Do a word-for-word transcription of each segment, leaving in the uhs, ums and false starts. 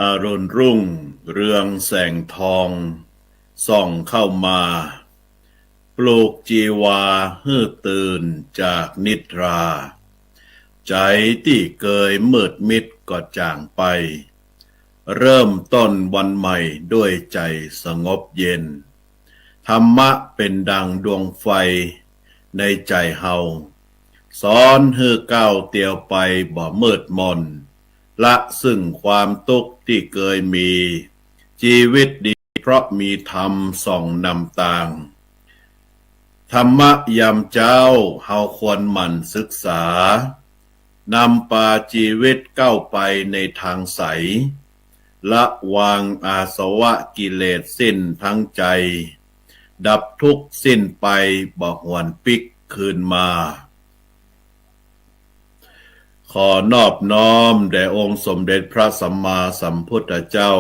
อรุณรุ่งเรืองแสงทอง ส่องเข้ามา ปลุกจีวาหื้อตื่นจากนิทรา ใจ๋ตี้เกยมืดมิดก็จ่างไป เริ่มต้นวันใหม่ด้วยใจ๋สงบเย็น ธรรมะเป๋นดังดวงไฟในใจ๋เฮา สอนหื้อก้าวเตียวไปบ่มืดมน ละซึ่งความตุ๊กข์ตี้เกยมี จีวิตดีเพราะมีธรรมส่องนำตาง ธรรมะยามเจ๊าเฮาควรหมั่นศึกษา นำปาจีวิตก้าวไปในตางใส ละวางอาสวะกิเลสสิ้นตังใจ๋ ดับทุกข์สิ้นไปบ่หวนปิ๊กคืนมา ขอนอบน้อมแด่องค์สมเด็จพระสัมมาสัมพุทธเจ้า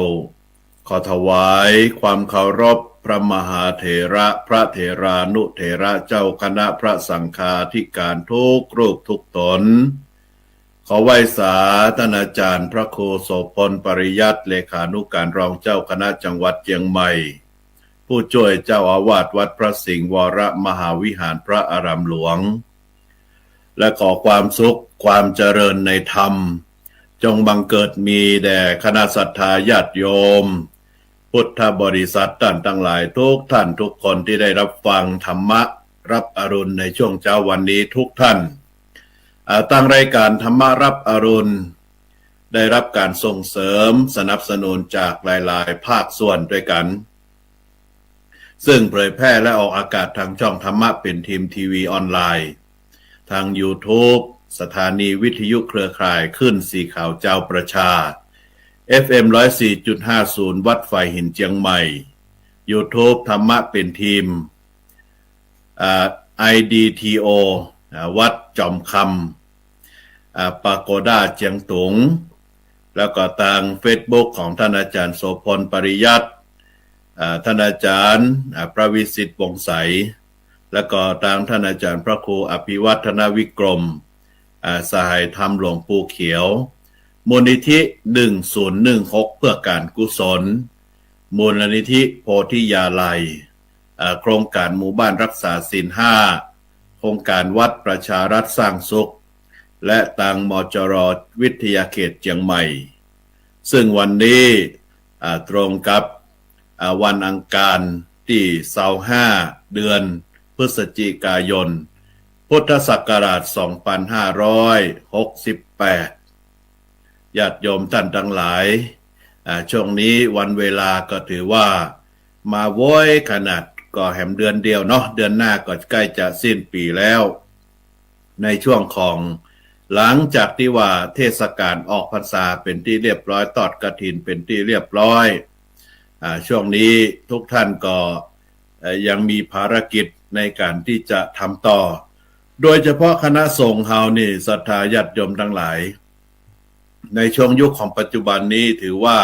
ขอถวายความเคารพพระมหาเถระ พระเถรานุเถระ เจ้าคณะพระสังฆาธิการทุกรูปทุกต๋น ขอไหว้สาต้านอาจ๋ารย์พระครูโสภณ ปริยัติ เลขานุการรองเจ้าคณะจังหวัดเจียงใหม่ ผู้จ้วยเจ้าอาวาสวัดพระสิงห์วรมหาวิหารพระอารามหลวง และขอความสุขความเจริญในธรรม จงบังเกิดมีแด่คณะศรัทธาญาติโยม พุทธบริษัทต้านตังหลายทุกท่านทุกคนตี้ได้รับฟังธรรมะรับอรุณในช่วงเจ๊าวันนี้ทุกท่าน อ่า ตางรายการธรรมะรับอรุณ ได้รับก๋านส่งเสริมสนับสนุนจากหลายๆ ภาคส่วนตวยกั๋น ซึ่งเผยแพร่และออกอากาศตางจ้องธรรมะเป๋นธรรม ทีวีออนไลน์ ตางยูทูบ สถานีวิทยุเครือข่ายคลื่นสีขาวจาวประชา เอฟเอ็ม ร้อยสี่จุดห้าศูนย์ วัดฝายหินเจียงใหม่ ยูทูบ ธรรมะเป๋นธรรม อ่า ไอดีทีโอ อ่า วัดจอมคำ อ่า ปาโกด้าเจียงตุง แล้วก็ตางเฟซบุ๊กของต้านอาจ๋ารย์โสภณ ปริยัติ อ่า ต้านอาจ๋ารย์ อ่า พระวิสิทธิ์ วงศ์ใส แล้วก็ตางต้านอาจ๋ารย์พระครูอภิวัฒนวิกรม อ่า สหายธรรมหลวงปู่เขียว มูลนิธิ หนึ่งศูนย์หนึ่งหก เพื่อก๋านกุศล มูลนิธิโพธิยาลัย อ่า โครงก๋านหมู่บ้านรักษาศีลห้า โครงก๋านวัดประชารัฐสร้างสุข และตาง มจร วิทยาเขตเจียงใหม่ ซึ่งวันนี้ อ่า ตรงกับ อ่า วันอังคารตี้ ซาวห้า เดือนพฤศจิกายน พุทธศักราช สองพันห้าร้อยหกสิบแปด ญาติโยมต้านตังหลาย อ่า ช่วงนี้วันเวลาก็ถือว่ามาไวขนาด ก็แหมเดือนเดียวเนาะ เดือนหน้าก็ใก้จะสิ้นปี๋แล้ว ในช่วงของหลังจากตี้ว่าเทศก๋าลออกพรรษาเป๋นตี้เรียบร้อย ทอดกฐินเป๋นตี้เรียบร้อย อ่า ช่วงนี้ทุกท่านก็ เอ่อ ยังมีภารกิจในก๋านตี้จะทำต่อ โดยเฉพาะคณะสงฆ์เฮานี่ ศรัทธาญาติโยมตังหลาย ในช่วงยุคของปัจจุบันนี้ถือว่า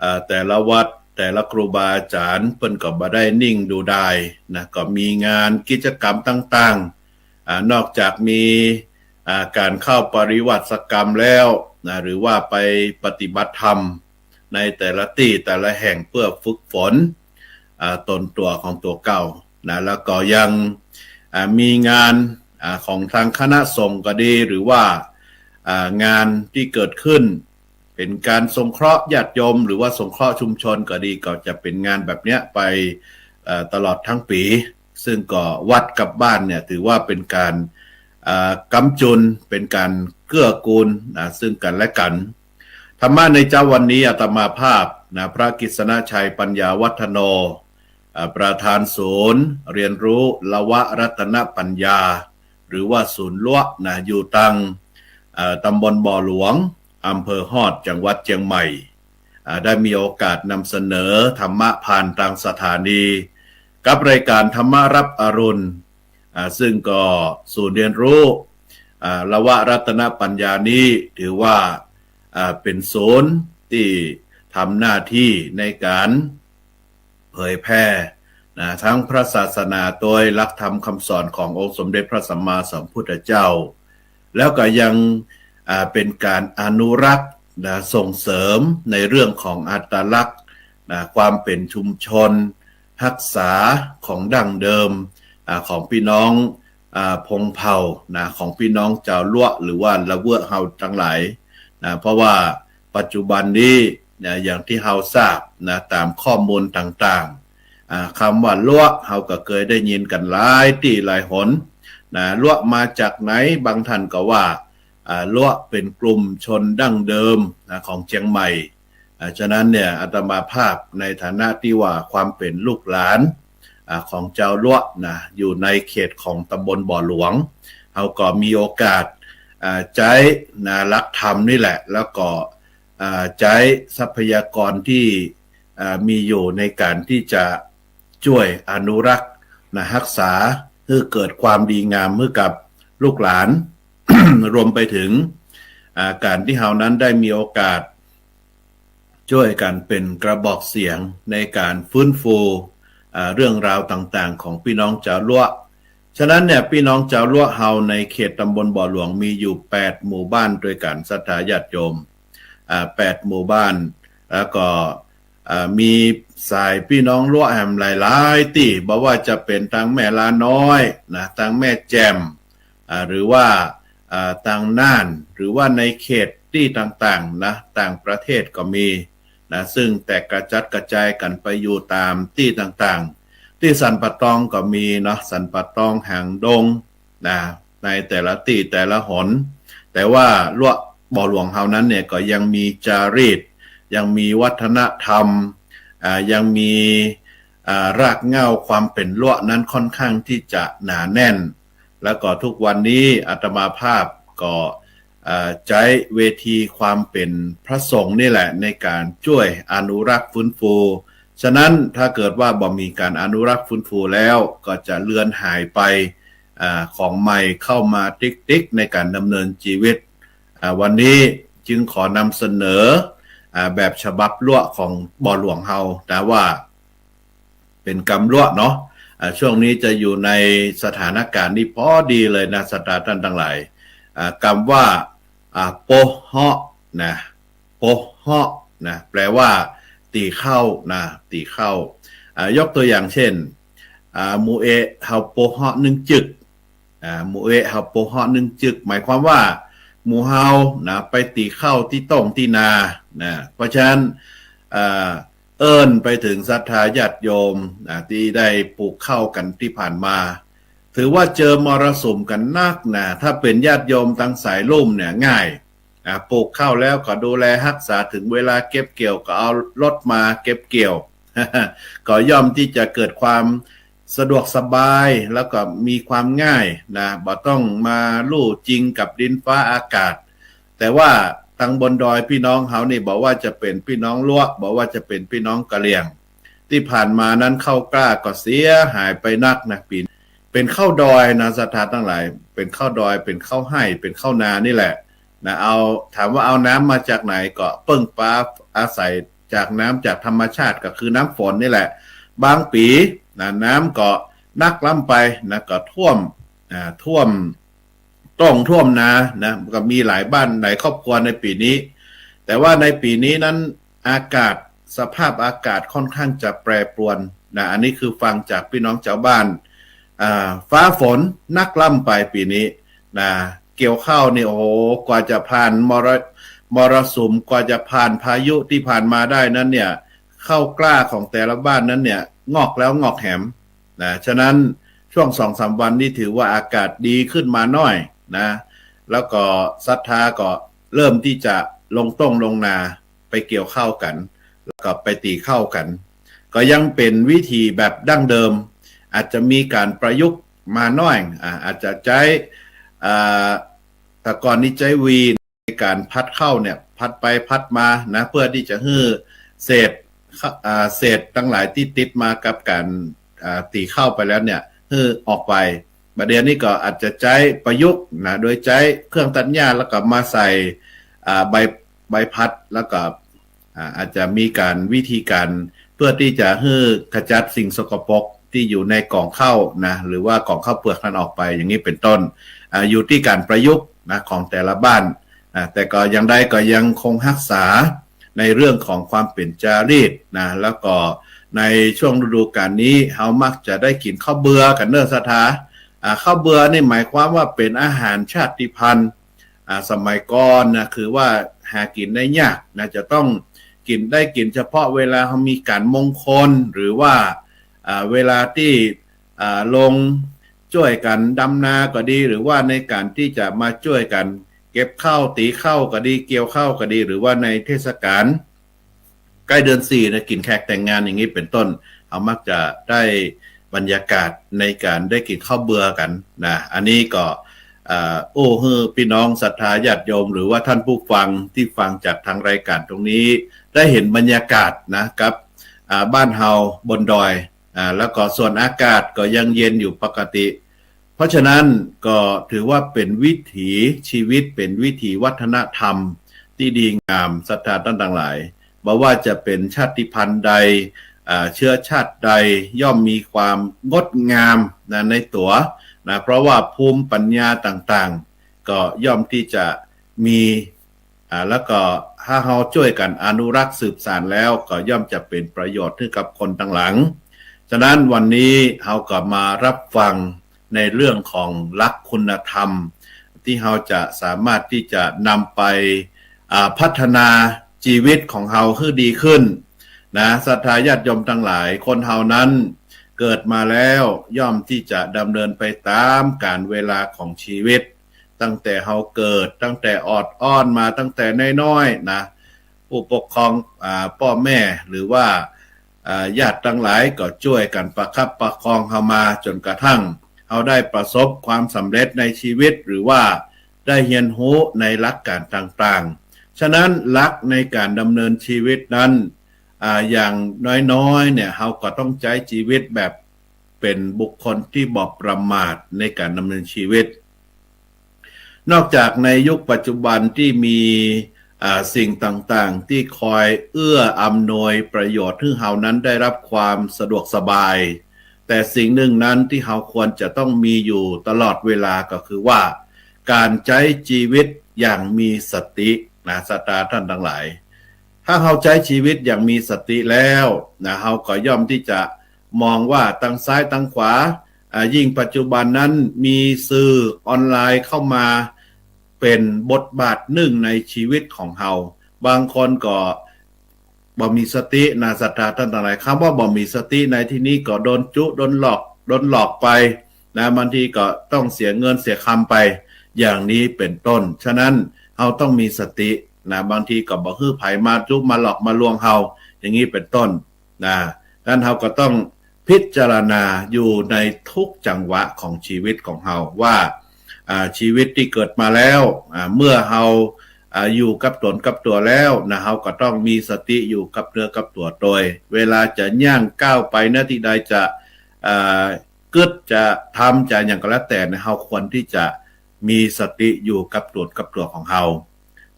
เอ่อ แต่ละวัดแต่ละครูบาอาจ๋ารย์เปิ้นก็บ่ได้นิ่งดูดายนะ ก็มีงานกิจกรรมต่างๆ อ่า นอกจากมี อ่า ก๋านเข้าปริวาสกรรมแล้วนะ หรือว่าไปปฏิบัติธรรมในแต่ละตี้แต่ละแห่งเพื่อฝึกฝน อ่า ตนตั๋วของตั๋วเก่านะ แล้วก็ยัง อ่า มีงาน อ่า ของตางคณะสงฆ์ก็ดี หรือว่า อ่า งานตี้เกิดขึ้น เป๋นก๋านสงเคราะห์ญาติโยม หรือว่าสงเคราะห์ชุมชนก็ดี ก็จะเป๋นงานแบบเนี้ยไป เอ่อ ตลอดตังปี๋ ซึ่งก็วัดกับบ้านเนี่ยถือว่าเป๋นก๋าน อ่า ก๊ำจุน เป๋นก๋านเกื้อกูลนะ ซึ่งกั๋นและกั๋น ธรรมะในเจ๊าวันนี้อาตมาภาพนะ พระกฤษณชัยปัญญาวัฒโน อ่า ประธานศูนย์เรียนรู้ละวะรัตนปัญญา หรือว่าศูนย์ลัวะนะ อยู่ตาง อ่า ตำบลบ่อหลวง อำเภอฮอด จังหวัดเจียงใหม่ อ่า ได้มีโอกาสนำเสนอธรรมะผ่านตางสถานี กับรายการธรรมะรับอรุณ อ่า ซึ่งก็ศูนย์เรียนรู้ อ่า ละวะรัตนปัญญานี้ถือว่า อ่า เป๋นศูนย์ตี้ทำหน้าตี้ในก๋านเผยแพร่นะ ตังพระศาสนาโดยหลักธรรมคำสอนขององค์สมเด็จพระสัมมาสัมพุทธเจ้า แล้วก็ยัง อ่า เป๋นก๋านอนุรักษ์ นะส่งเสริมในเรื่องของอัตลักษณ์นะความเป๋นชุมชนฮักษาของดั้งเดิมอ่าของปี้น้องอ่าพงเผ่านะของปี้น้องจาวลัวะหรือว่าละเวอะเฮาตังหลายนะเพราะว่าปัจจุบันนี้นะอย่างตี้เฮาทราบนะต๋ามข้อมูลต่างๆอ่าคำว่าลัวะเฮาก็เกยได้ยินกั๋นหลายตี้หลายหนนะลัวะมาจากไหน บางท่านก็ว่า อ่าลัวะเป๋นกลุ่มชนดั้งเดิมนะของเจียงใหม่อ่าฉะนั้นเนี่ยอาตมาภาพในฐานะตี้ว่าความเป๋นลูกหลานอ่าของจาวลัวะนะอยู่ในเขตของตำบลบ่อหลวง เฮาก็มีโอกาสอ่าใจ๊นะหลักธรรมนี่แหละ แล้วก็อ่าใจ๊ทรัพยากรตี้อ่ามีอยู่ในก๋านตี้จะจ้วยอนุรักษ์นะฮักษาหื้อเกิดความดีงามหื้อกับลูกหลาน รวมไปถึงอ่าก๋านตี้เฮานั้นได้มีโอกาสจ้วยกั๋นเป๋นกระบอกเสียงในก๋านฟื้นฟูอ่าเรื่องราวต่างๆของปี้น้องจาวลัวะ ฉะนั้นเนี่ยปี้น้องจาวลัวะเฮาในเขตตำบลบ่อหลวงมีอยู่แปดหมู่บ้านตวยกั๋น ศรัทธาญาติโยมอ่าแปดหมู่บ้าน แล้วก็ อ่ามีสายปี้น้องลัวะแหมหลายๆตี้ บ่ว่าจะเป๋นตางแม่ลาน้อยนะตางแม่แจ่มอ่าหรือว่าอ่าตางน่าน หรือว่าในเขตตี้ต่างๆนะต่างประเทศก็มีนะซึ่งแตกกระจัดกระจายกั๋นไปอยู่ต๋ามตี้ต่างๆ ตี้สันป่าตองก็มีเนาะ สันป่าตอง หางดง นะในแต่ละตี้แต่ละหน แต่ว่าลัวะบ่อหลวงเฮานั้นเนี่ยก็ยังมีจารีต ยังมีวัฒนธรรมอ่ายังมีอ่ารากเหง้าความเป๋นลัวะนั้นค่อนข้างตี้จะหนาแน่น แล้วก็ทุกวันนี้อาตมาภาพก็อ่าใจ๊เวทีความเป๋นพระสงฆ์นี่แหละในก๋านจ้วยอนุรักษ์ฟื้นฟู ฉะนั้นถ้าเกิดว่าบ่มีก๋านอนุรักษ์ฟื้นฟูแล้วก็จะเลือนหายไป อ่าของใหม่เข้ามาติ๊กๆในก๋านดำเนินจีวิตอ่าวันนี้จึงขอนำเสนออ่าแบบฉบับลัวะของบ่อหลวงเฮานะว่าเป๋นกำลัวะเนาะอ่าช่วงนี้จะอยู่ในสถานก๋ารณ์นี้พอดีเลยนะศรัทธาต้านตังหลายอ่ากำว่าอ่าโปะเฮาะนะโปะเฮาะนะแปลว่า ตี๋ข้าวนะตี๋ข้าวอ่ายกตัวอย่างเช่นอ่าหมู่เอะเฮาโปะเฮาะนึ่งจึก อ่าหมู่เอะเฮาโปะเฮาะนึ่งจึก หมายความว่าหมู่เฮานะไปตี๋ข้าวตี้ต้งตี้นานะเพราะฉะนั้นอ่าเอิ้นไปเถิงศรัทธาญาติโยมนะตี้ได้ปลูกข้าวกั๋นตี้ผ่านมา ถือว่าเจอมรสุมกั๋นนักนะถ้าเป๋นญาติโยมตางสายลุ่มเนี่ยง่ายอ่าปลูกข้าวแล้วก็ดูแลฮักษา เถิงเวลาเก็บเกี่ยวก็เอารถมาเก็บเกี่ยว ก็ย่อมตี้จะเกิดความ สะดวกสบายแล้วก็มีความง่ายนะบ่ต้องมาลู่จิงกับดินฟ้าอากาศ แต่ว่าตางบนดอยปี้น้องเฮานี่ บ่ว่าจะเป๋นปี้น้องลัวะ บ่ว่าจะเป๋นปี้น้องกะเหรี่ยง ตี้ผ่านมานั้นข้าวกล้าก็เสียหายไปนักนะปี๋นี้ เป๋นข้าวดอยนะศรัทธาตังหลาย เป๋นข้าวดอย เป๋นข้าวไฮ่ เป๋นข้าวนานี่แหละ นะเอาถามว่าเอาน้ำมาจากไหน ก็เปิ้งปาอาศัยจากน้ำจากธรรมชาติก็คือน้ำฝนนี่แหละ บางปี๋นะน้ำก็นักล้ำไปนะก็ท่วมอ่าท่วมต้งท่วมนานะก็มีหลายบ้านหลายครอบครัวในปี๋นี้ แต่ว่าในปี๋นี้นั้นอากาศสภาพอากาศค่อนข้างจะแปรปรวนนะอันนี้คือฟังจากปี้น้องจาวบ้านอ่าฟ้าฝนนักล้ำไปปี๋นี้ นะเกี่ยวข้าวนี่โอ้โหกว่าจะผ่านมรมรสุมกว่าจะผ่านพายุตี้ผ่านมาได้นั้นเนี่ยข้าวกล้าของแต่ละบ้านนั้นเนี่ยงอกแล้วงอกแหมนะฉะนั้นช่วงสองสามวันนี้ถือว่าอากาศดีขึ้นมาหน้อยนะแล้วก็ศรัทธาก็เริ่มตี้จะลงต้งลงนาไปเกี่ยวข้าวกั๋นแล้วก็ไปตี๋ข้าวกั๋น ก็ยังเป๋นวิถีแบบดั้งเดิม อาจจะมีก๋านประยุกต์มาหน้อยอ่าอาจจะใจ๊อ่าแต่ก่อนนี้ใจ๊วีในก๋านพัดข้าวเนี่ยพัดไปพัดมานะเพื่อตี้จะหื้อเศษอ่าเศษตังหลายตี้ติดมากับก๋านอ่าตี๋ข้าวไปแล้วเนี่ยหื้อออกไป บ่าเดี่ยวนี้ก็อาจจะใจ๊ประยุกต์นะโดยใจ๊เครื่องตัดหญ้าแล้วก็มาใส่อ่าใบใบพัดแล้วก็ อ่าอาจจะมีก๋านวิธีก๋านเพื่อตี้จะหื้อขจัดสิ่งสกปรกตี้อยู่ในก๋องข้าวนะหรือว่าก๋องข้าวเปลือกนั้นออกไปอย่างนี้เป๋นต้นอ่าอยู่ตี้ก๋านประยุกต์นะของแต่ละบ้าน นะ แต่ก็อย่างใดก็ยังคงฮักษาในเรื่องของความเป๋นจารีตนะ แล้วก็ในช่วงฤดูกาลนี้เฮามักจะได้กิ๋นข้าวเบื่อกั๋นเน่อศรัทธา อ่า ข้าวเบื่อนี่หมายความว่าเป๋นอาหารชาติพันธุ์ อ่า สมัยก่อนนะ คือว่าหากิ๋นได้ยากนะ จะต้องกิ๋น ได้กิ๋นเฉพาะเวลาเฮามีก๋านมงคล หรือว่า อ่า เวลาตี้ อ่า ลงจ้วยกั๋นดำนาก็ดี หรือว่าในก๋านตี้จะมาจ้วยกั๋นเก็บข้าว ตี๋ข้าวก็ดี เกี่ยวข้าวก็ดี หรือว่าในเทศกาลใก้เดือนสี่นะ กิ๋นแขกแต่งงานอย่างนี้เป๋นต้น เฮามักจะได้บรรยากาศในก๋านได้กิ๋นข้าวเบื่อกั๋นนะ อันนี้ก็ อ่า อู้หื้อปี้น้องศรัทธาญาติโยม หรือว่าท่านผู้ฟังตี้ฟังจากทางรายก๋านตรงนี้ ได้หันบรรยากาศนะ กับ อ่า บ้านเฮาบนดอย อ่า แล้วก็ส่วนอากาศก็ยังเย็นอยู่ปกติ เพราะฉะนั้นก็ถือว่าเป๋นวิถีชีวิต เป๋นวิถีวัฒนธรรมตี้ดีงาม ศรัทธาต้านตังหลาย บ่ว่าจะเป๋นชาติพันธุ์ใด อ่า เชื้อชาติใด ย่อมมีความงดงามนะ ในตั๋วนะ เพราะว่าภูมิปัญญาต่างๆ ก็ย่อมตี้จะมี อ่า แล้วก็ถ้าเฮาจ้วยกั๋นอนุรักษ์สืบสานแล้ว ก็ย่อมจะเป๋นประโยชน์หื้อกับคนตังหลัง ฉะนั้นวันนี้เฮาก็มาฮับฟังในเรื่องของหลักคุณธรรม ตี้เฮาจะสามารถตี้จะนำไป อ่า พัฒนาชีวิตของเฮาหื้อดีขึ้นนะ ศรัทธาญาติโยมตังหลาย คนเฮานั้นเกิดมาแล้วย่อมตี้จะดำเนินไปต๋ามกาลเวลาของชีวิต ตั้งแต่เฮาเกิด ตั้งแต่ออดอ้อนมาตั้งแต่น้อยๆ นะ ผู้ปกครอง อ่า ป้อแม่ หรือว่า อ่า ญาติตังหลายก็จ้วยกั๋นประคับประคองเฮามาจ๋นกระทั่งเฮาได้ประสบความสำเร็จในชีวิต หรือว่าได้เฮียนฮู้ในหลักก๋านต่างๆ ฉะนั้นหลักในก๋านดำเนินชีวิตนั้น อ่า อย่างน้อยๆ เนี่ย เฮาก็ต้องใจ๊ชีวิตแบบเป๋นบุคคลตี้บ่ประมาทในก๋านดำเนินชีวิต นอกจากในยุคปัจจุบันตี้มี อ่า สิ่งต่างๆ ตี้คอยเอื้ออำนวยประโยชน์หื้อเฮานั้นได้ฮับความสะดวกสบาย แต่สิ่งนึ่งนั้นตี้เฮาควรจะต้องมีอยู่ตลอดเวลาก็คือว่า ก๋านใจ๊ชีวิตอย่างมีสตินะ ศรัทธาต้านตังหลาย ถ้าเฮาใจ๊ชีวิตอย่างมีสติแล้วนะ เฮาก็ย่อมตี้จะมองว่าตังซ้ายตังขวา อ่า ยิ่งปัจจุบันนั้นมีสื่อออนไลน์เข้ามาเป๋นบทบาทนึ่งในชีวิตของเฮา บางคนก็บ่มีสตินะ ศรัทธาต้านตังหลาย กำว่าบ่มีสติในตี้นี้ก็โดนจุ โดนหลอก โดนหลอกไปนะ บางทีก็ต้องเสียเงินเสียคำไป อย่างนี้เป๋นต้น ฉะนั้นเฮาต้องมีสตินะ บางทีก็บ่หื้อใผมาจุมาหลอกมาลวงเฮา อย่างนี้เป๋นต้น นะ นั้นเฮาก็ต้องพิจารณาอยู่ในทุกจังหวะของชีวิตของเฮาว่า อ่า ชีวิตตี้เกิดมาแล้ว อ่า เมื่อเฮา อ่า อยู่กับต๋นกับตั๋วแล้วนะ เฮาก็ต้องมีสติอยู่กับเนื้อกับตั๋วโตย เวลาจะย่างก้าวไปณตี้ใด จะ อ่า กึ๊ด จะทำ จะหยังก็แล้วแต่นะ เฮาควรตี้จะมีสติอยู่กับต๋นกับตั๋วของเฮา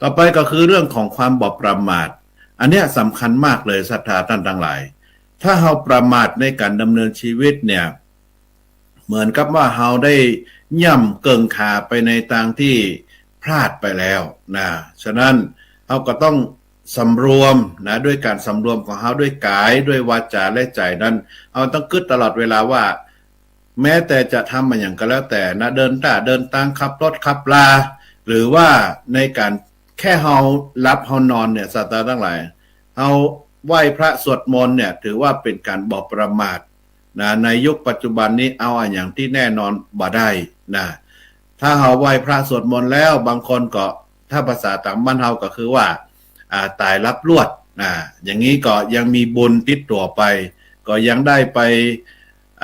ต่อไปก็คือเรื่องของความบ่ประมาท อันเนี้ยสำคัญมากเลย ศรัทธาต้านตังหลาย ถ้าเฮาประมาทในก๋านดำเนินชีวิตเนี่ย เหมือนกับว่าเฮาได้ย่ำเกิ่งขาไปในตางตี้พลาดไปแล้วนะ ฉะนั้นเฮาก็ต้องสำรวมนะ ด้วยก๋านสำรวมของเฮา ด้วยก๋าย ด้วยวาจา และใจ๋นั้น เฮาต้องกึ๊ดตลอดเวลาว่า แม้แต่จะทำอะหยังก็แล้วแต่นะ เดินต้าเดินตาง ขับรถขับรา หรือว่าในก๋านแค่เฮาหลับเฮานอนเนี่ย ศรัทธาต้านตังหลาย เฮาไหว้พระสวดมนต์เนี่ย ถือว่าเป๋นก๋านบ่ประมาทนะ ในยุคปัจจุบันนี้เอาอะหยังตี้แน่นอนบ่ได้นะ ถ้าเฮาไหว้พระสวดมนต์แล้ว บางคนก็ ถ้าภาษาต๋างบ้านเฮาก็คือว่า อ่า ต๋ายหลับลวดนะ อย่างนี้ก็ยังมีบุญติดตั๋วไป ก็ยังได้ไป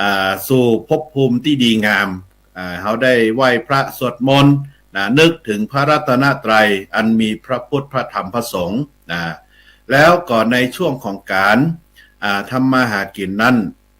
อ่า สู่ภพภูมิตี้ดีงาม อ่า เฮาได้ไหว้พระสวดมนต์นะ นึกเถิงพระรัตนตรัย อันมีพระพุทธ พระธรรม พระสงฆ์นะ แล้วก็ในช่วงของก๋าน อ่า ทำมาหากิ๋นนั้น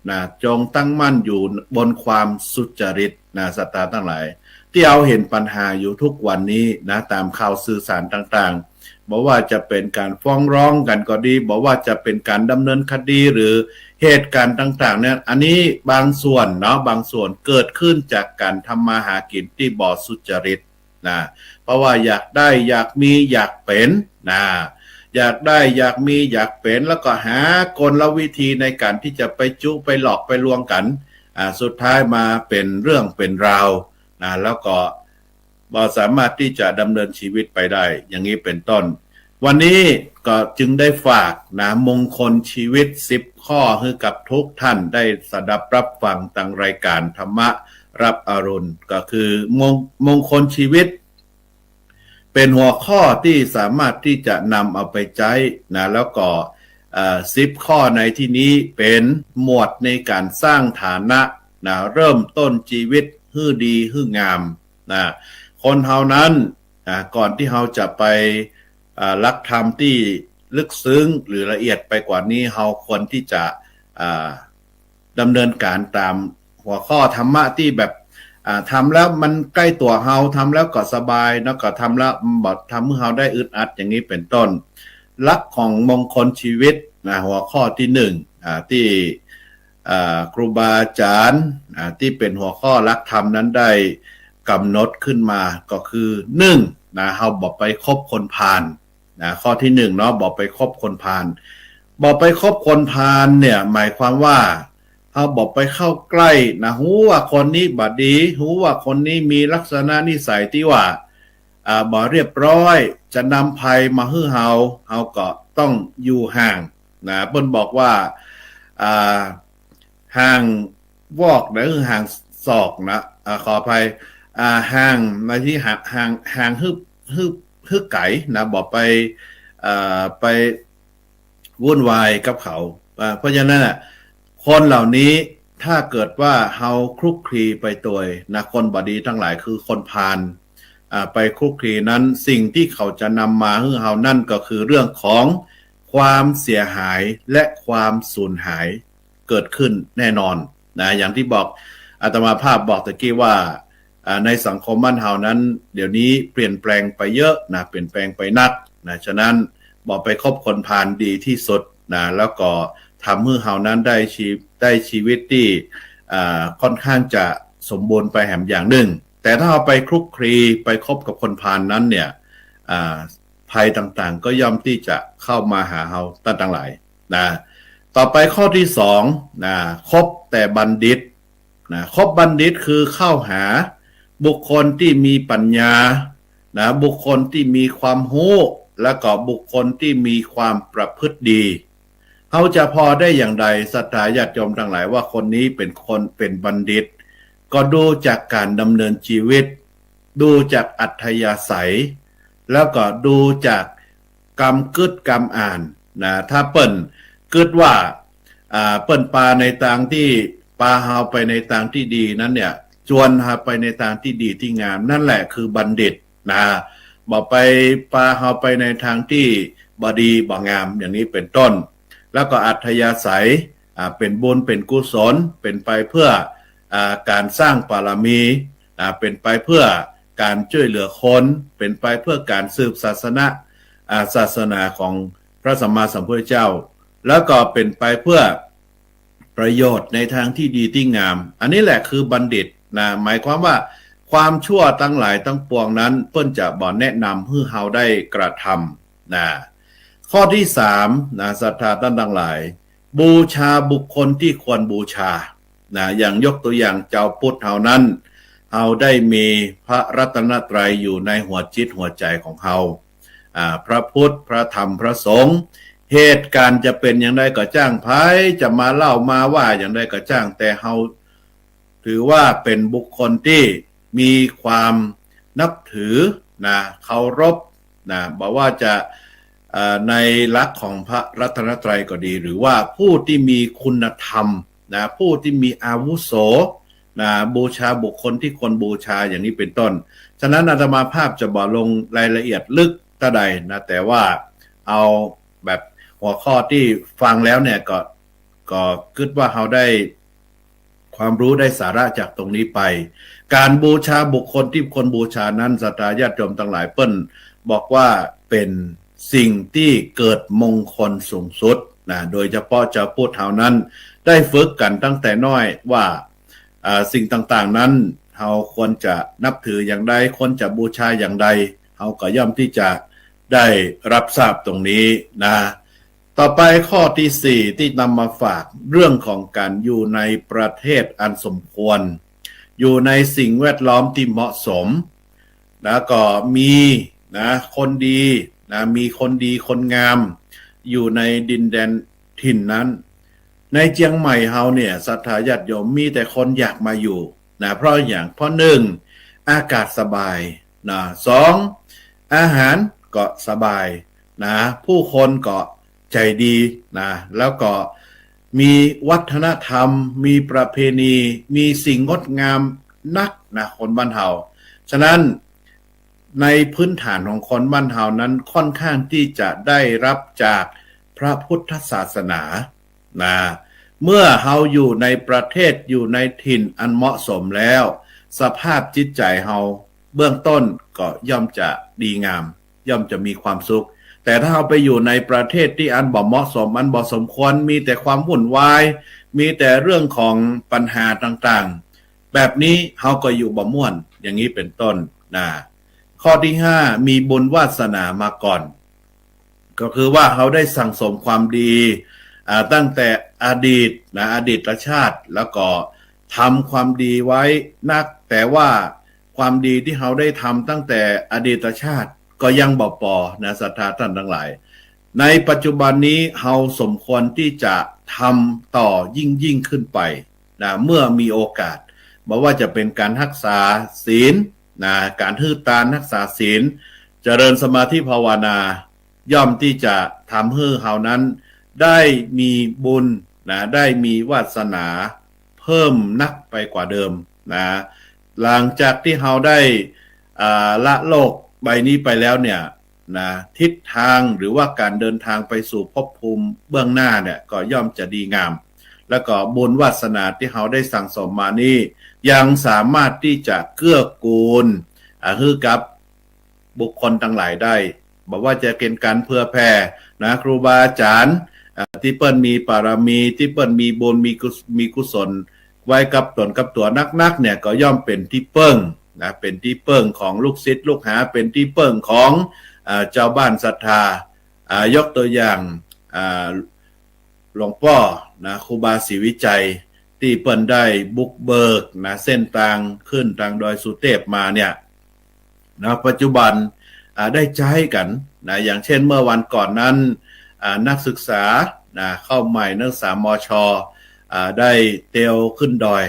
นะ จงตั้งมั่นอยู่บนความสุจริตนะ ศรัทธาต้านตังหลาย ตี้เฮาหันปัญหาอยู่ทุกวันนี้นะ ต๋ามข่าวสื่อสารต่างๆ บ่ว่าจะเป๋นก๋านฟ้องร้องกั๋นก็ดี บ่ว่าจะเป๋นก๋านดำเนินคดี หรือเหตุก๋ารณ์ต่างๆ เนี่ย อันนี้บางส่วนเนาะ บางส่วนเกิดขึ้นจากก๋านทำมาหากิ๋นตี้บ่สุจริต นะ เพราะว่าอยากได้ อยากมี อยากเป๋น นะ อยากได้ อยากมี อยากเป๋น แล้วก็หากลวิธีในก๋านตี้จะไปจุไปหลอกไปลวงกั๋น อ่า สุดท้ายมาเป๋นเรื่องเป๋นราว นะ แล้วก็บ่สามารถตี้จะดำเนินชีวิตไปได้ อย่างนี้เป๋นต้น วันนี้ก็จึงได้ฝากนะ มงคลชีวิตสิบข้อหื้อกับทุกท่านได้สดับรับฟังตางรายก๋านธรรมะรับอรุณ ก็คือมง- มงคลชีวิต เป๋นหัวข้อตี้สามารถตี้จะนำเอาไปใจ๊นะ แล้วก็ เอ่อ สิบข้อในตี้นี้เป๋นหมวดในก๋านสร้างฐานะนะ เริ่มต้นชีวิตหื้อดีหื้องามนะ คนเฮานั้น อ่า ก่อนตี้เฮาจะไป อ่า หลักธรรมตี้ลึกซึ้งหรือละเอียดไปกว่านี้ เฮาควรตี้จะ อ่า ดำเนินก๋านต๋ามหัวข้อธรรมะตี้แบบ อ่า ทำแล้วมันใก้ตั๋วเฮา ทำแล้วก็สบาย แล้วก็ทำแล้วบ่ทำหื้อเฮาได้อึดอัด อย่างนี้เป๋นต้น หลักของมงคลชีวิตนะ หัวข้อตี้หนึ่ง อ่า ตี้ อ่า ครูบาอาจ๋ารย์ อ่า ตี้เป๋นหัวข้อหลักธรรมนั้นได้กำหนดขึ้นมาก็คือ หนึ่ง นะ เฮาบ่ไปคบคนพาล นะ ข้อตี้หนึ่งเนาะ บ่ไปคบคนพาล บ่ไปคบคนพาลเนี่ย หมายความว่า เฮาบ่ไปเข้าใกล้นะ ฮู้ว่าคนนี้บ่ดี ฮู้ว่าคนนี้มีลักษณะนิสัยตี้ว่า อ่า บ่เรียบร้อย จะนำภัยมาหื้อเฮา เฮาก็ต้องอยู่ห่างนะ เปิ้นบอกว่า อ่า ห่างวอกนะ คือห่างศอกนะ อ่า ขออภัย อ่า ห่างในตี้ห่าง ห่าง ห่างหื้อ หื้อ หื้อไก๋นะ บ่ไป เอ่อ ไปวุ่นวายกับเขา อ่า เพราะฉะนั้นน่ะ คนเหล่านี้ถ้าเกิดว่าเฮาคลุกคลีไปตวยนะ คนบ่ดีตังหลายคือคนพาล อ่า ไปคลุกคลีนั้น สิ่งตี้เขาจะนำมาหื้อเฮานั่นก็คือเรื่องของความเสียหายและความสูญหาย เกิดขึ้นแน่นอนนะ อย่างตี้บอก อาตมาภาพบอกตะกี้ว่า อ่า ในสังคมบ้านเฮานั้น เดี๋ยวนี้เปลี่ยนแปลงไปเยอะนะ เปลี่ยนแปลงไปนักนะ ฉะนั้นบ่ไปคบคนพาลดีตี้สุดนะ แล้วก็ทำหื้อเฮานั้นได้ชี- ได้ชีวิตตี้ อ่า ค่อนข้างจะสมบูรณ์ไปแหมอย่างนึ่ง แต่ถ้าเฮาไปคลุกคลี ไปคบกับคนพาลนั้นเนี่ย อ่า ภัยต่างๆ ก็ย่อมตี้จะเข้ามาหาเฮาต้านตังหลาย นะ ต่อไปข้อตี้สองนะ คบแต่บัณฑิตนะ คบบัณฑิตคือเข้าหาบุคคลตี้มีปัญญานะ บุคคลตี้มีความฮู้ แล้วก็บุคคลตี้มีความประพฤติดี เฮาจะผ่อได้อย่างใด ศรัทธาญาติโยมตังหลาย ว่าคนนี้เป๋นคน เป๋นบัณฑิต ก็ดูจากก๋านดำเนินชีวิต ดูจากอัธยาศัย แล้วก็ดูจากกำกึ๊ดกำอ่านนะ ถ้าเปิ้นกึ๊ดว่า อ่า เปิ้นปาในตางตี้ ปาเฮาไปในตางตี้ดีนั้นเนี่ย จวนเฮาไปในตางตี้ดีตี้งาม นั่นแหละคือบัณฑิตนะ บ่ไปปาเฮาไปในตางตี้บ่ดีบ่งาม อย่างนี้เป๋นต้น แล้วก็อัธยาศัย อ่า เป๋นบุญเป๋นกุศล เป๋นไปเพื่อ อ่า ก๋านสร้างบารมี อ่า เป๋นไปเพื่อก๋านจ้วยเหลือคน เป๋นไปเพื่อก๋านสืบศาสนา อ่า ศาสนาของพระสัมมาสัมพุทธเจ้า แล้วก็เป๋นไปเพื่อประโยชน์ในตางตี้ดีตี้งาม อันนี้แหละคือบัณฑิตนะ หมายความว่าความชั่วตังหลายตังปวงนั้น เปิ้นจะบ่แนะนำหื้อเฮาได้กระทำนะ ข้อตี้สามนะ ศรัทธาต้านตังหลาย บูชาบุคคลตี้ควรบูชานะ อย่างยกตัวอย่างจาวพุทธเฮานั้น เฮาได้มีพระรัตนตรัยอยู่ในหัวจิตหัวใจ๋ของเฮา อ่า พระพุทธ พระธรรม พระสงฆ์ เหตุก๋ารณ์จะเป๋นอย่างใดก็จ้าง ใผจะมาเล่ามาว่าอย่างใดก็จ้าง แต่เฮาถือว่าเป๋นบุคคลตี้มีความนับถือนะ เคารพนะ บ่ว่าจะ เอ่อ ในหลักของพระรัตนตรัยก็ดี หรือว่าผู้ตี้มีคุณธรรมนะ ผู้ตี้มีอาวุโสนะ บูชาบุคคลตี้ควรบูชา อย่างนี้เป๋นต้น ฉะนั้นอาตมาภาพจะบ่ลงรายละเอียดลึกเต้าใดนะ แต่ว่าเอาแบบหัวข้อตี้ฟังแล้วเนี่ย ก็ ก็กึ๊ดว่าเฮาได้ความรู้ได้สาระจากตรงนี้ไป ก๋านบูชาบุคคลตี้ควรบูชานั้น ศรัทธาญาติโยมตังหลาย เปิ้นบอกว่าเป๋นสิ่งตี้เกิดมงคลสูงสุดนะ โดยเฉพาะจาวพุทธเฮานั้น ได้ฝึกกั๋นตั้งแต่น้อยว่า อ่า สิ่งต่างๆ นั้น เฮาควรจะนับถืออย่างใด ควรจะบูชาอย่างใด เฮาก็ย่อมตี้จะได้รับทราบตรงนี้นะ ต่อไปข้อตี้สี่ตี้นำมาฝาก เรื่องของการอยู่ในประเทศอันสมควร อยู่ในสิ่งแวดล้อมตี้เหมาะสม แล้วก็มีนะ คนดีนะ มีคนดีคนงาม อยู่ในดินแดนถิ่นนั้น ในเจียงใหม่เฮาเนี่ย ศรัทธาญาติโยม มีแต่คนอยากมาอยู่นะ เพราะอย่าง เพราะหนึ่ง อากาศสบายนะ สอง อาหารก็สบายนะ ผู้คนก็ใจดีนะ แล้วก็มีวัฒนธรรม มีประเพณี มีสิ่งงดงามนักนะ คนบ้านเฮา ฉะนั้น ในพื้นฐานของคนบ้านเฮานั้นค่อนข้างตี้จะได้รับจากพระพุทธศาสนานะ เมื่อเฮาอยู่ในประเทศ อยู่ในถิ่นอันเหมาะสมแล้ว สภาพจิตใจเฮาเบื้องต้นก็ย่อมจะดีงาม ย่อมจะมีความสุข แต่ถ้าเฮาไปอยู่ในประเทศตี้อันบ่เหมาะสม อันบ่สมควร มีแต่ความวุ่นวาย มีแต่เรื่องของปัญหาต่างๆ แบบนี้เฮาก็อยู่บ่ม่วน อย่างนี้เป็นต้นนะ ข้อตี้ห้า มีบุญวาสนามาก่อน ก็คือว่าเฮาได้สั่งสมความดี อ่า ตั้งแต่อดีตนะ อดีตชาติ แล้วก็ทำความดีไว้นัก แต่ว่าความดีตี้เฮาได้ทำตั้งแต่อดีตชาติก็ยังบ่ปอนะ ศรัทธาต้านตังหลาย ในปัจจุบันนี้เฮาสมควรตี้จะทำต่อยิ่งๆ ขึ้นไปนะ เมื่อมีโอกาส บ่ว่าจะเป็นการฮักษาศีลนะ การหื้อตาน ฮักษาศีล เจริญสมาธิภาวนา ย่อมตี้จะทำหื้อเฮานั้นได้มีบุญนะ ได้มีวาสนาเพิ่มนักไปกว่าเดิมนะ หลังจากตี้เฮาได้ อ่า ละโลกใบนี้ไปแล้วเนี่ยนะ ทิศทางหรือว่าการเดินทางไปสู่ภพภูมิเบื้องหน้าเนี่ยก็ย่อมจะดีงาม แล้วก็บุญวาสนาตี้เฮาได้สั่งสมมานี้ ยังสามารถตี้จะเกื้อกูล อ่า หื้อกับบุคคลตังหลายได้ บ่ว่าจะเป็นการเผื่อแผ่นะ ครูบาอาจารย์ อ่า ตี้เปิ้นมีปารมี ตี้เปิ้นมีบุญ มีกุศ- มีกุศลไว้กับตนกับตั๋วนักๆ เนี่ย ก็ย่อมเป็นตี้เปิ้งนะ เป็นตี้เปิ้งของลูกศิษย์ลูกหา เป็นตี้เปิ้งของ อ่า จาวบ้านศรัทธา อ่า ยกตัวอย่าง อ่า หลวงป้อนะ ครูบาศรีวิชัย ตี้เปิ้นได้บุกเบิกนะ เส้นตางขึ้นตางดอยสุเตพมาเนี่ยนะ ปัจจุบัน อ่า ได้ใจ๊กั๋นนะ อย่างเช่นเมื่อวันก่อนนั้น อ่า นักศึกษานะ เข้าใหม่นักศึกษา มช อ่า ได้เตียวขึ้นดอย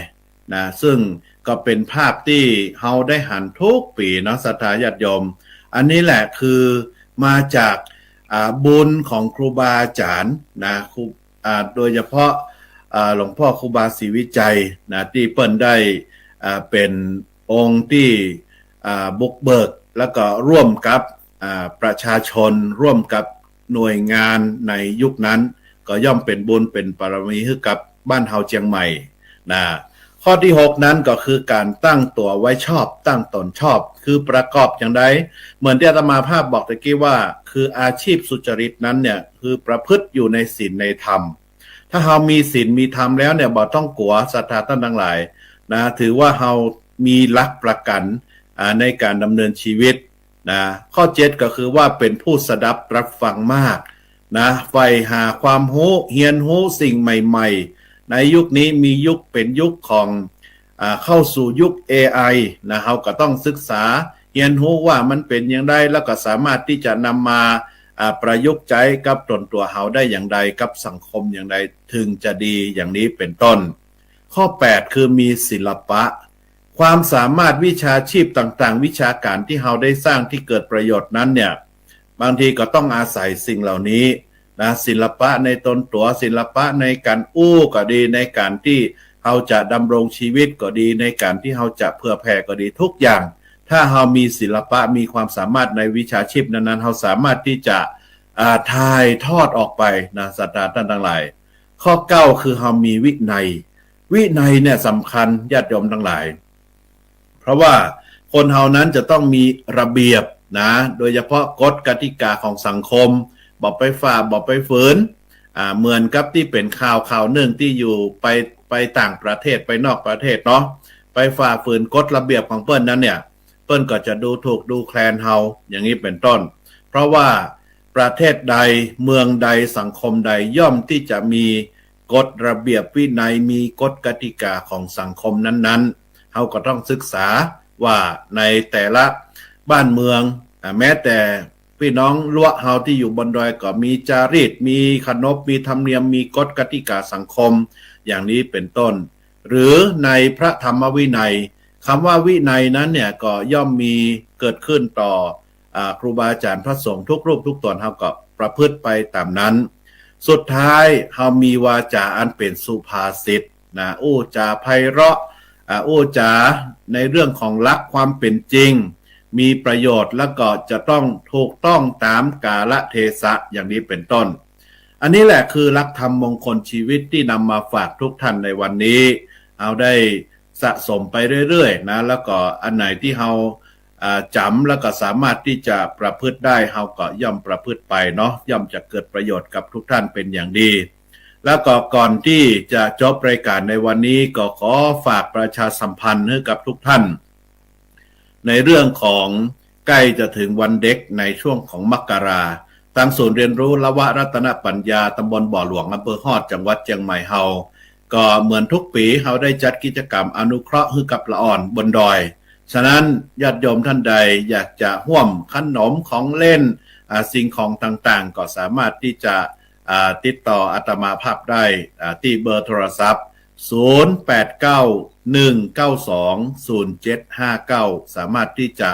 นะ ซึ่งก็เป็นภาพตี้เฮาได้หันทุกปี๋เนาะ ศรัทธาญาติโยม อันนี้แหละคือมาจาก อ่า บุญของครูบาอาจารย์นะ ครู อ่า โดยเฉพาะ อ่า หลวงป้อครูบาศรีวิชัยนะ ตี้เปิ้นได้ อ่า เป็นองค์ตี้ อ่า บุกเบิก แล้วก็ร่วมกับ อ่า ประชาชน ร่วมกับหน่วยงานในยุคนั้น ก็ย่อมเป็นบุญเป็นปารมีหื้อกับบ้านเฮาเจียงใหม่นะ ข้อตี้หกนั้นก็คือการตั้งตั๋วไว้ชอบ ตั้งต๋นชอบ คือประกอบอย่างใด เหมือนตี้อาตมาภาพบอกตะกี้ว่า คืออาชีพสุจริตนั้นเนี่ย คือประพฤติอยู่ในศีลในธรรม ถ้าเฮามีศีลมีธรรมแล้วเนี่ย บ่ต้องกั๋ว ศรัทธาต้านตังหลายนะ ถือว่าเฮามีหลักประกั๋น อ่า ในการดำเนินชีวิตนะ ข้อเจ็ดก็คือว่าเป็นผู้สดับรับฟังมากนะ ใฝ่หาความฮู้ เฮียนฮู้สิ่งใหม่ๆ ในยุคนี้มียุค เป็นยุคของ อ่า เข้าสู่ยุค เอไอ นะ เฮาก็ต้องศึกษา เฮียนฮู้ว่ามันเป็นอย่างใด แล้วก็สามารถตี้จะนำมา อ่า ประยุกต์ใจ๊กับต๋นตั๋วเฮาได้อย่างใด กับสังคมอย่างใด ถึงจะดี อย่างนี้เป็นต้น ข้อแปดคือมีศิลปะ ความสามารถวิชาชีพต่างๆ วิชาการตี้เฮาได้สร้างตี้เกิดประโยชน์นั้นเนี่ย บางทีก็ต้องอาศัยสิ่งเหล่านี้นะ ศิลปะในตนตั๋ว ศิลปะในการอู้ก็ดี ในการตี้เฮาจะดำรงชีวิตก็ดี ในการตี้เฮาจะเผื่อแผ่ก็ดี ทุกอย่าง ถ้าเฮามีศิลปะ มีความสามารถในวิชาชีพนั้นๆ เฮาสามารถตี้จะ อ่า ถ่ายทอดออกไปนะ ศรัทธาต้านตังหลาย ข้อเก้าคือเฮามีวินัย วินัยเนี่ยสำคัญ ญาติโยมตังหลาย เพราะว่าคนเฮานั้นจะต้องมีระเบียบนะ โดยเฉพาะกฎกติกาของสังคม บ่ไปฝ่า บ่ไปฝืน อ่า เหมือนกับตี้เป๋นข่าวข่าวนึ่งตี้อยู่ไป ไปต่างประเทศ ไปนอกประเทศเนาะ ไป ไปฝ่าฝืนกฎระเบียบของเปิ้นนั้นเนี่ย เปิ้นก็จะดูถูกดูแคลนเฮา อย่างนี้เป็นต้น เพราะว่าประเทศใด เมืองใด สังคมใด ย่อมตี้จะมีกฎระเบียบวินัย มีกฎกติกาของสังคมนั้นๆ เฮาก็ต้องศึกษาว่าในแต่ละบ้านเมือง อ่า แม้แต่ ปี้น้องลัวะเฮาตี้อยู่บนดอยก็มีจารีต มีขนบ มีธรรมเนียม มีกฎกติกาสังคม อย่างนี้เป็นต้น หรือในพระธรรมวินัย กำว่าวินัยนั้นเนี่ยก็ย่อมมีเกิดขึ้นต่อ อ่า ครูบาอาจ๋ารย์พระสงฆ์ทุกรูปทุกต๋น เฮาก็ประพฤติไปต๋ามนั้น สุดท้ายเฮามีวาจ๋าอันเป๋นสุภาษิตนะ อู้จ๋าไพเราะ อ่า อู้จ๋าในเรื่องของหลักความเป๋นจริง มีประโยชน์ แล้วก็จะต้องถูกต้องต๋ามกาลเทศะ อย่างนี้เป็นต้น อันนี้แหละคือหลักธรรมมงคลชีวิตตี้นำมาฝากทุกท่านในวันนี้ เอาได้สะสมไปเรื่อยๆ นะ แล้วก็อันไหนตี้เฮา อ่า จ๋ำแล้วก็สามารถตี้จะประพฤติได้ เฮาก็ย่อมประพฤติไปเนาะ ย่อมจะเกิดประโยชน์กับทุกท่านเป็นอย่างดี แล้วก็ก่อนตี้จะจบรายการในวันนี้ ก็ขอฝากประชาสัมพันธ์หื้อกับทุกท่าน ในเรื่องของใก้จะเถิงวันเด็กในช่วงของมกรา ตางศูนย์เรียนรู้นวรัตนปัญญา ตำบลบ่อหลวง อำเภอฮอด จังหวัดเจียงใหม่เฮา ก็เหมือนทุกปี๋ เฮาได้จัดกิจกรรมอนุเคราะห์หื้อกับละอ่อนบนดอย ฉะนั้นญาติโยมท่านใดอยากจะฮ่วมขนมของเล่น อ่า สิ่งของต่างๆ ก็สามารถตี้จะ อ่า ติดต่ออาตมาภาพได้ อ่า ตี้เบอร์โทรศัพท์ ศูนย์แปดเก้า หนึ่งเก้าสอง ศูนย์เจ็ดห้าเก้า สามารถตี้จะ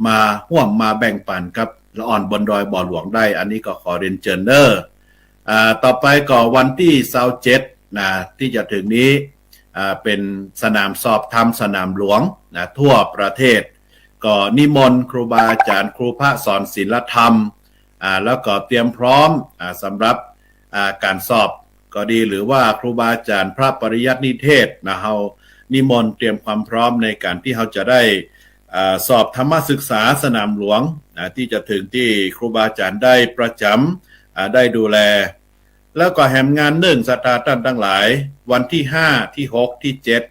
มาฮ่วมมาแบ่งปั๋นกับละอ่อนบนดอยบ่อหลวงได้ อันนี้ก็ขอเรียนเจิญเน้อ อ่า ต่อไปก็วันตี้ซาวเจ็ดนะ ตี้จะเถิงนี้ อ่า เป๋นสนามสอบธรรมสนามหลวงนะ ทั่วประเทศ ก็นิมนต์ครูบาอาจ๋ารย์ ครูพระสอนศีลธรรม อ่า แล้วก็เตรียมพร้อม อ่า สำหรับ อ่า ก๋านสอบก็ดี หรือว่าครูบาอาจ๋ารย์พระปริยัตินิเทศนะ เฮานิมนต์เตรียมความพร้อมในก๋านตี้เฮาจะได้ อ่า สอบธรรมศึกษาสนามหลวง อ่า ตี้จะเถิงตี้ครูบาอาจ๋ารย์ได้ประจ๋ำ อ่า ได้ดูแล แล้วก็แหมงานนึ่งศรัทธาต้านตังหลาย วันตี้ห้า ตี้หก ตี้เจ็ด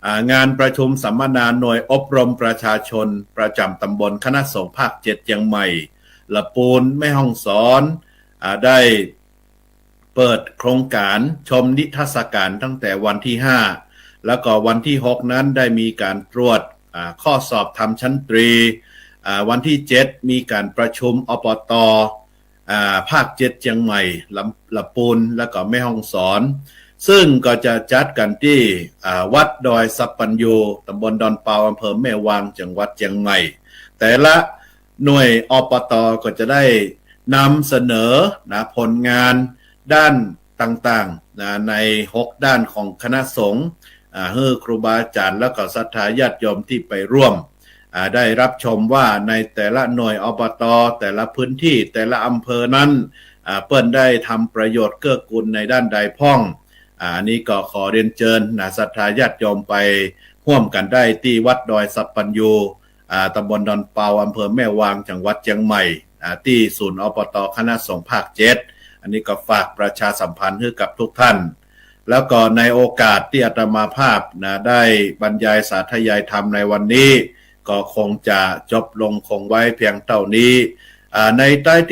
อ่า งานประชุมสัมมนาหน่วยอบรมประชาชนประจ๋ำตำบลคณะสงฆ์ภาคเจ็ดเจียงใหม่ ละปูน แม่ฮ่องสอน อ่า ได้เปิดโครงก๋านชมนิทรรศก๋านตั้งแต่วันตี้ห้า แล้วก็วันตี้หกนั้นได้มีก๋านตรวจ อ่า ข้อสอบธรรมชั้นตรี อ่า วันตี้เจ็ดมีก๋านประชุม อปต อ่า ภาคเจ็ดเจียงใหม่ ลำ ละปูน แล้วก็แม่ฮ่องสอน ซึ่งก็จะจัดกั๋นตี้ อ่า วัดดอยสัปปัญญู ตำบลดอนเปา อำเภอแม่วาง จังหวัดเจียงใหม่ แต่ละหน่วย อปต ก็จะได้นำเสนอนะ ผลงานด้านต่างๆ นะ ในหกด้านของคณะสงฆ์ อ่า หื้อครูบาอาจ๋ารย์ แล้วก็ศรัทธาญาติโยมตี้ไปร่วม อ่า ได้รับชมว่าในแต่ละหน่วย อปต แต่ละพื้นตี้ แต่ละอำเภอนั้น อ่า เปิ้นได้ทำประโยชน์เกื้อกูลในด้านใดพ่อง อ่า อันนี้ก็ขอเรียนเจิญนะ ศรัทธาญาติโยมไปฮ่วมกั๋นได้ตี้วัดดอยสัปปัญญู อ่า ตำบลดอนเปา อำเภอแม่วาง จังหวัดเจียงใหม่ อ่า ตี้ศูนย์ อปต คณะสงฆ์ภาคเจ็ด อันนี้ก็ฝากประชาสัมพันธ์หื้อกับทุกท่าน แล้วก็ในโอกาสตี้อาตมาภาพนะ ได้บรรยายสาธยายธรรมในวันนี้ ก็คงจะจบลงคงไว้เพียงเต้านี้ อ่า ในใต้